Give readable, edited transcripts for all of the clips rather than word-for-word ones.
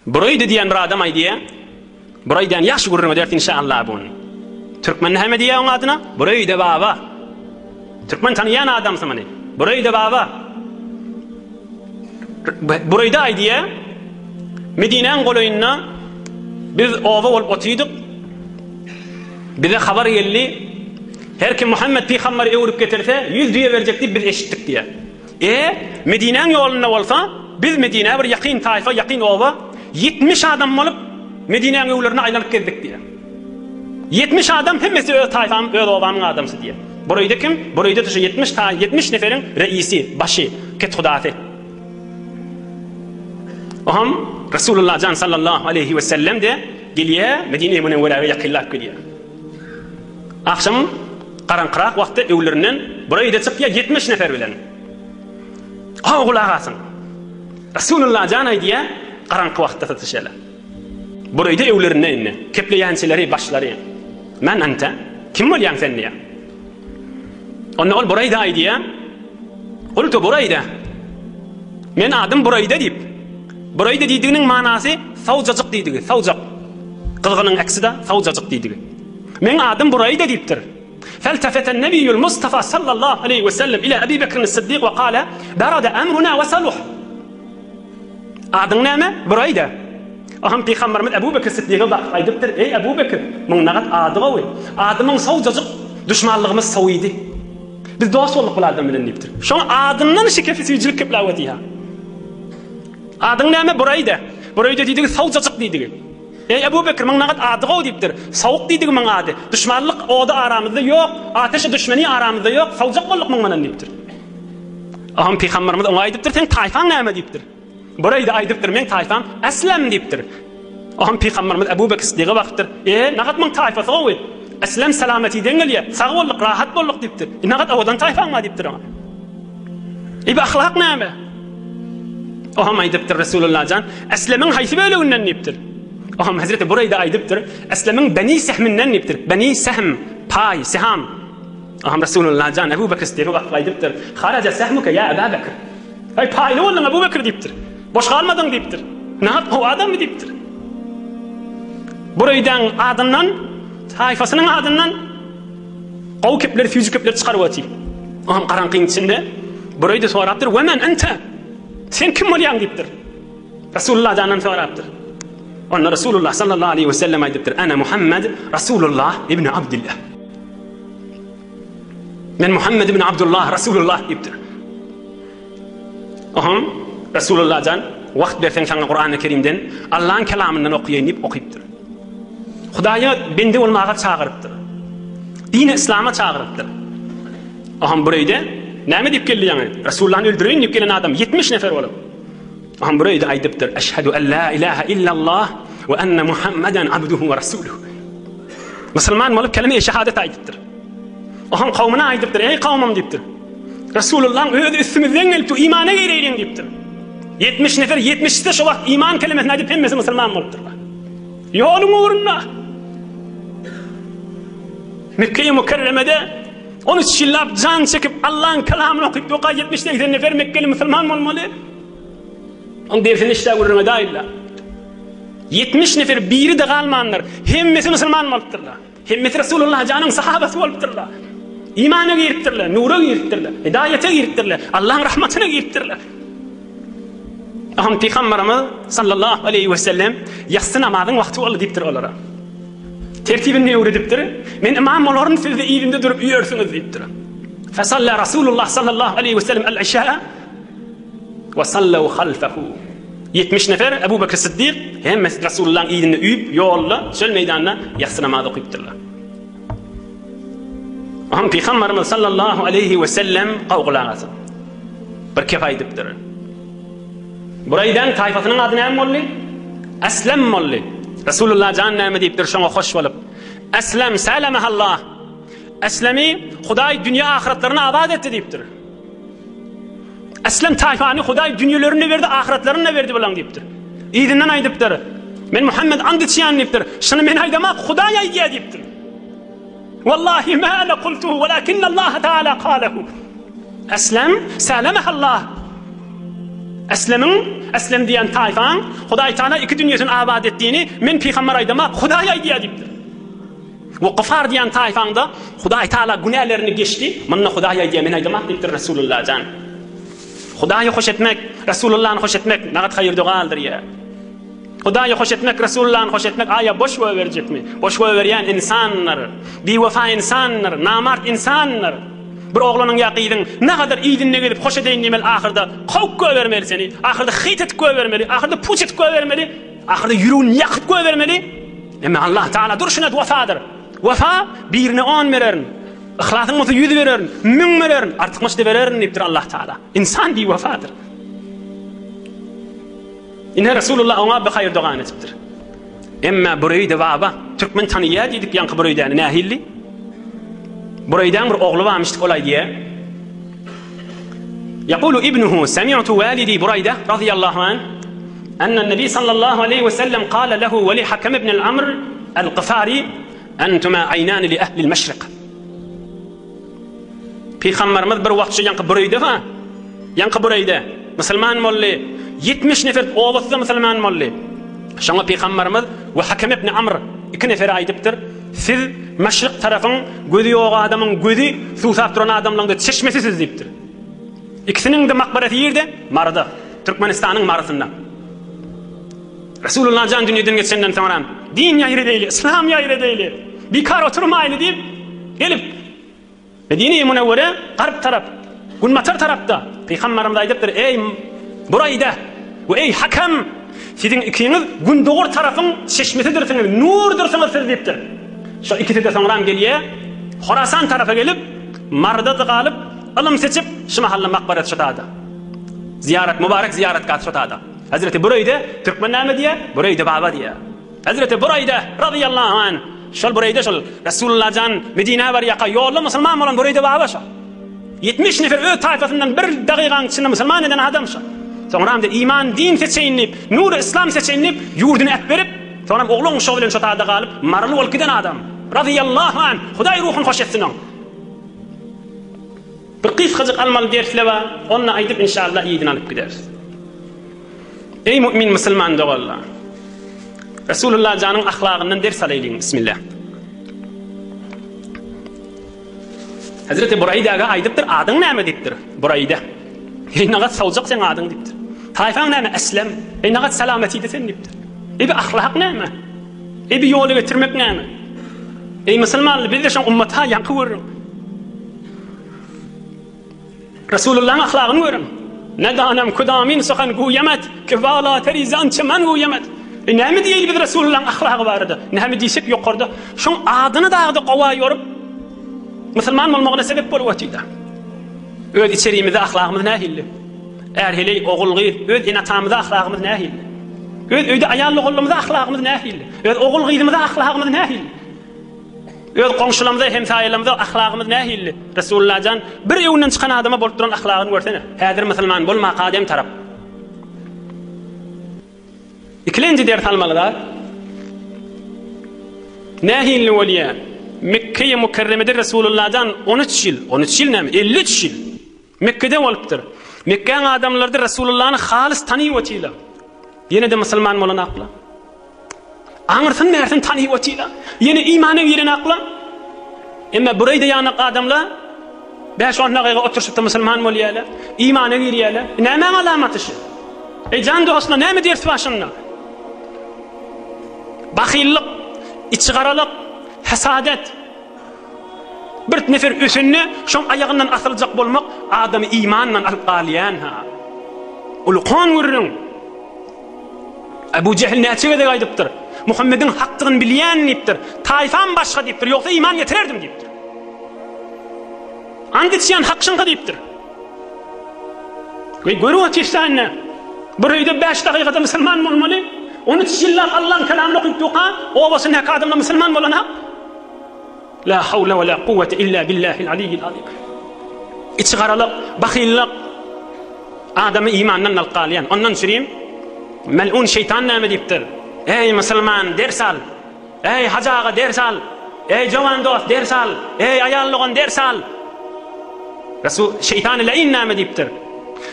Bureýde diýen bir adam aýdýar. Bureýdäni ýagşy gürrüň ederis inşallah buny. Türkmen näme diýýär oň adyna? Bureýde baba. Türkmen tanaýan adamsy muny. Bureýde baba. Bureýde aýdýar. Medinäň golaýynda biz oba bolup otydyk. Bize habar geldi. Her kim Muhammet pygamberi öwrüp getirse, 100 düýe berjek diýip biz eşitdik diýýär. E, Medinäň ýolunda bolsa, biz Medinä bir ýakyn taýfa, ýakyn oba, 70 adam bolup, Medinäň öwlerine aýlanyp gezdik diýýär. 70 adam hemmesi öz taýfam, öz obamyň adamsy diýýär. Bureýde kim? Bureýde şu 70 taý, 70 neferiň reisi, başy, kethudasy. Oham Resulullah jan sallallahu aleýhi we sellem de gelýär, Medine-i Münewweräge ýakynlap gelýär. Agşam garaňkyrak wagtda öwlerinden Bureýde çykýar 70 nefer bilen. Haw gulak asyň. Resulullah jan aýdýar, garaňky wagtda satyşaly. Bureýde öwlerinde indi kepleýänçileri, başlary. Men ente? Kim bolýaň sen diýýär. Onda ol Bureýde aýdýar, Gultu Bureýde. Men adym Bureýde diýip. Bureýde diýdiginiň manasy sawjajyk diýdigi, sawjak. Gyzgynyň äksi-de sawjajyk diýdigi. Meň adym Bureýde diýipdir. Feltefeten Nebiýül Mustafa sallallahu aleýhi we sellem ila Ebi Bekrin Siddik we kale, Berede emruna we saluh. Adyň näme? Bureýde. Aham pygamberimiz Ebu Bekir Siddiga bakyp aýdypdyr, Eý Ebu Bekir, muň nagat ady gowy. Adymyň sowjajyk, duşmanlygymyz sowydy. Biz dost bolduk bul adam bilen diýipdir. Şoň adyndan şikefi süýjülik kepläp otyha. Adyň näme? Bureýde. Bureýde diýdigi sowjajyk diýdigi. Eý Ebu Bekir, muň nagat ady gowy diýipdir. Sowuk diýdigi muň ady. Duşmanlyk ody aramyzda ýok, ateşi duşmeni aramyzda ýok, sowjak bolduk muň bilen diýipdir. Aham pygamberimiz oňa aýdypdyr, seň taýfaň näme diýipdir. Bureýde aýdypdyr, meň taýfam Eslem diýipdir. Oňa pygamberimiz Ebu Bekr Siddiga bakypdyr. E, nagat muň taýfasy gowy. Eslem salamatiden gelýär. Sag bolduk, rahat bolduk diýipdir. E, nagat owadan taýfaň bar diýipdir oňa. E, bu ahlak näme? Oňa aýdypdyr Resulullah jan, Eslemiň haýsy böleginden diýipdir. Oňa Hazreti Bureýde aýdypdyr, Eslemiň Beni Sehminden diýipdir. Beni Sehm, paý, seham. Oňa Resulullah jan Ebu Bekr Siddiga bakyp aýdypdyr, Haraja sehmuke ýa Eba Bekr. Eý, paýly bolduň, Ebu Bekir diýipdir. Boş galmadyň diýipdir. Nähak gowy adammy diýipdir. Bureýdäň adyndan, taýfasynyň adyndan gowy kepleri, süýji kepleri çykaryp otyr. Oňam garaňkyň içinde Bureýde sorapdyr, "We men ente?" Sen kim bolýaň diýipdir. Resulullah jandan sorapdyr. Onda Resulullah sallallahu aleyhi ve sellem aýdypdyr, "Ana Muhammed Rasulullah ibn Abdullah." Men Muhammed ibn Abdullah Rasulullah diýipdir. Ohm Rasulullah jan wagt berseň saňa Kurany Kerimden Allahyň kelamyndan okaýyn diýip okypdyr. Hudaýa bende bolmaga çagyrypdyr. Dini islama çagyrypdyr. Ohm bir öýde näme diýip geldi ýaňy? Rasulullahny öldüreýin diýip gelen adam 70 nefer bolup. Ohm bir öýde aýdypdyr: Eşhedü en la ilaha illallah we enne Muhammeden abduhu we rasuluhu. Musulman bolup kelime-i şehadet aýdypdyr. Ohm kowmuna aýdypdyr: Eý kowmum diýipdir. Resulullahyň özi üstümizden gelip dur, imana gireýliň diýipdir. 70 nefer, 70-de şo wagt iman kelimesini aýdyp hemmesi musulman bolupdyrlar. Ýoluň ugrunda Mekge-i Mükerremede 13 ýyllap jan çekip Allahyň kelamyny okyp doka 70-80 nefer Mekgeli musulman bolmaly. Oň dersini işdä gürrüňe daýylla. 70 nefer biri-de galmandyr. Hemmesi musulman bolupdyrlar. Hemmesi Resulullah janyň sahabasy bolupdyrlar. Imana giripdirler, nura giripdirler, hidaýete giripdirler, Allahyň rahmatyna giripdirler. Aham Pygamberimiz sallallahu aleýhi we sellem ýassy namazyň wagty boldy diýipdir olara. Tertibini öwredipdir. Men imam bolaryn, siz-de yzymda durup üýersiňiz diýipdir. Fesalla Rasulullah sallallahu aleýhi we sellem al-işa we sallau halfahu. 70 nefer Ebu Bekr Siddik hemmesi Resulullah'ın yzynda üýüp ýolda, çöl meýdanda ýassy namaz okypdyrlar. Aham Pygamberimiz sallallahu aleýhi we sellem gowgulak asyp bir kep aýdypdyr. Buraýdan taýfasynyň ady näme boldy? Eslem boldy. Resulullah jan näme diýipdir şoňa hoş bolup. Eslem sälemahallah. Eslemi Hudaý dünýä ahyretlerini abat etdi diýipdir. Eslem taýfany Hudaý dünýelerini berdi, ahyretlerini berdi bulaň diýipdir. Yzyndan aýdypdyr. Men Muhammed and içýän diýipdir. Şuny men aýdamak Hudaý aýdýar diýipdir. Wallahi ma ana qultuhu walakin Allah taala qalahu. Eslem salamaha Allah. Eslemiň. Eslem diýen taýfaň Hudaý Taala iki dünýesini abat etdiğini men pygamber aýdama, Hudaý aýdýar diýipdir. We Gyfar diýen taýfaňda Hudaý Taala günälerini geçdi, munda Hudaý aýdýar, men aýdamak diýipdir Resulullah jan. Hudaýy hoş etmek, Resulullany hoş etmek nagat haýyr dogaldyr ýa. Hudaýy hoş etmek, Resulullany hoş etmek aýa boş goýberjekmi? Boş goýberýän ynsandyr. Biwefa ynsandyr, namart ynsandyr. Bir oglanyň ýa gyzyň nagadar yzynda gezip hoş edeýin diýmeli ahyrda kowup goýbermeli seni, ahyrda hyt edip goýbermeli, ahyrda puç edip goýbermeli, ahyrda ýüregini ýakyp goýbermeli. Emma Allah Taala durşuna wefadyr. Wefa birine on bererin, yhlasyň bolsa ýüz bererin, müň bererin, artykmaç-da bererin diýipdir Allah Taala. Ynsan biwefadyr. Ine Resulullah oňa bir haýyr dogan etipdir. Emma Bureýde baba, türkmen tanyýar diýdik ýaňky Bureýdäni nähilli? Bureýdäň bir ogly barmyşdyk ol aýdýar. Ýakulu ibnuhu semi'tu walidi Burayda radiyallahu an enne nebi sallallahu aleyhi ve sellem kâle lehu ve li Hakem ibn al-Amr al-Gıfari entuma aynani li ehli'l meşrik. Pygamberimiz bir wagt şu ýaňky Bureýde ha, ýaňky Bureýde musulman boldy. 70 nefer obasy-da musulman boldy. Şoňa pygamberimiz we Hakem ibn Amr iki nefere aýdypdyr. Siz Maşryk tarapyň gözi ýok adamyň gözi suwsap duran adamlaryň-da çeşmesi siz diýipdir. Ikisiniň-de makbarasy ýerde? Maryda. Türkmenistanyň Marysynda. Resulullah jan dünýeden geçenden soňra din ýaýradeýli, yslam ýaýradeýli, bikar oturmaýly diýip gelip Medine-i Münewwere garp tarap, günbatar tarapda Pygamberimiz aýdypdyr, Eý Buraýda we eý Hakam, siziň ikiňiz gündogar tarapyň çeşmesidirsiňiz, nurdursyňyz siz diýipdir. Şo ikisi-de soňram gelýär, Horasan tarapa gelip, Maryda-da galyp, ylym seçip, şu mahalla makbarasy şo tada. Zyýarat, mübarek zyýaratgah şo tada. Hezreti Bureýde, türkmen näme diýýär? Bureýde baba diýýär. Hezreti Bureýde razyýallahu anh, şol Bureýde şol Resulullah jan Medinä barýarka ýolda musulman bolan Bureýde baba şol. 70 nefer öz taýpasyndan bir dagygaň içinde musulman eden adam şol. Soňram-da iman din seçeýin diýip, nury yslam seçeýin diýip, ýurduny äpberip, soňram oglan uşagy bilen şo tada galyp, maryly bolup giden adam. Razyýallahu anh, Hudaý ruhuny hoş etsin oň. Bir gysgajyk almaly dersle bar, ony aýdyp inşallah yzyny alyp gideris. Eý mu'min musulman doganlar! Resulullah janyň ahlagyndan ders alaýlyň, bismillah. Hazreti Buraýdaga aýdypdyr, adyň näme diýipdir. Buraýda. Eý nagat sowjak seň adyň diýipdir. Taýfaň näme? Eslem. Eý nagat salamatide sen diýipdir. Eý bi ahlak näme? Eý bi ýoly getirmek näme? Eý musulmanlar biz de şoň ummata ýaňky görüň. Resulullahyň ahlagyny görüň. Nedanem kudamin suhan guýemet, ki wala teri zan çemen guýemet. E näme diýeli biz Resulullahyň ahlagy barada? Näme diýsek ýokarda şoň adyny dagda gowa ýorup musulman bolmagyna sebep bolup otyda. Öz içerimizde ahlagymyz nähili? Är heleý, ogul gyz, öz ene-atamyza ahlagymyz nähili? Öz öýde aýal-ogullarymyza ahlagymyz nähili? Öz ogul-gyzymyza ahlagymyz nähili? Öz goňşularymyza, hemsaýalarymyza ahlagymyz nähili? Resulullah jan bir öwünden çykan adama bolup duran ahlagyny görsene. Häzir musulman bolmaka adam tarap. Ikilenji ders almaly zat. Nähili bolýar? Mekge-i Mükerremede Resulullah jan 13 ýyl, 13 ýyl näme? 53 ýyl Mekgede bolupdyr. Mekgäň adamlary Resulullany halys tanyp otyrlar. Ýene-de musulman bolan akla. Aňyrsyn bärsin tanyp otyla. Ýene imana giren akla. Emma Bureýde ýanak adamlar bäş-on dagyga oturyşypda musulman bolýarlar. Imana girýärler. Nämäň alamaty şu? Eý jan dostlar, näme ders bar şunda? Bahyllyk, içigaralyk, hasadet. Bir nefer ösende şoň aýagyndan asyljak bolmak adamy imandan alyp galýan ha. Ulukan gürrüň. Ebu Jehil näçe gezek aýdypdyr. Muhammediň hakdygyny bilýän diýipdir. Taýfam başga diýipdir, ýogsa iman getirerdim diýipdir. And içýän hak şyňka diýipdir. We görüp otyrsa indi. Bir öýde 5 dakykada musulman bolmaly. 13 ýyllap Allaň kelamyny okyp durka, obasyndaky adamlar musulman bolanok. La hawle we la kuwwete illa billahil aliyyil azim. Içi garalyk, bahyllyk adamy imandan alyp galýan. Ondan çürim melun şeýtan näme diýipdir? Eý musulman ders al. Eý hajy aga ders al. Eý jowan dost ders al. Eý aýal dogan ders al. Resul şeýtany leýin näme diýipdir?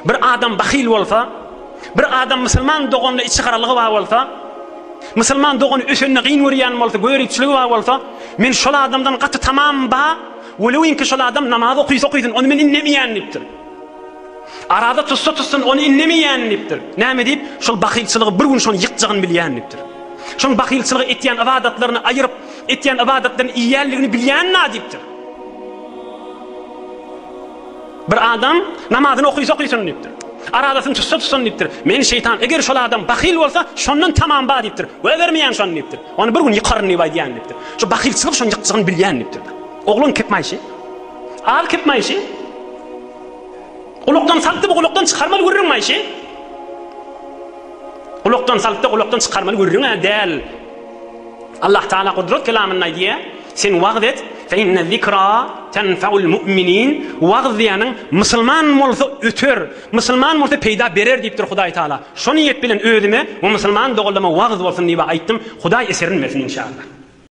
Bir adam bahyl bolsa, Bir adam musulman doganyna içigaralygy bar bolsa, musulman dogany ösenine gyn görýän bolsa, göripçiligi bar bolsa, men şol adamdan gaty tamam ba, welewinki şol adam namaz okysa okysyn, ony men indemeýän diýipdir. Araza tutsa tutsun, ony indemeýän diýipdir. Näme diýip? Şol bahylçylygy bir gün şony ýykjagyny bilýän diýipdir. Şoň bahylçylygy etýän ybadatlaryny aýyryp, etýän ybadatlaryny iýýänligini bilýän-na diýipdir. Bir adam namazyny okysa okysyn diýipdir. Arazasyny tutsa tutsun diýipdir. Men şeýtan, eger şol adam bahyl bolsa, şondan tamam bar diýipdir. Goýbermeýän şony diýipdir. Ony bir gün ýykaryn diýip aýdýan diýipdir. Şu bahylçylyk şony ýykjagyny bilýän diýipdir. Oglan kepmaýşy. Az kepmaýşy. Gulakdan saldy bu gulakdan çykarmaly gürrüň maýşy. Gulakdan saldy gulakdan çykarmaly gürrüň-ä däl. Allah Taala gudrat kelamynda aýdýar, Sen wagyz et, fe inne zikra tenfeul mu'minin, wagyz diýýäniň musulman bolsa öter, musulman bolsa peýda berer diýipdir Hudaý Taala. Şo niýet bilen özüme we musulman doganlaryma wagyz bolsun diýip aýtdym. Hudaý eserini bersin inşallah.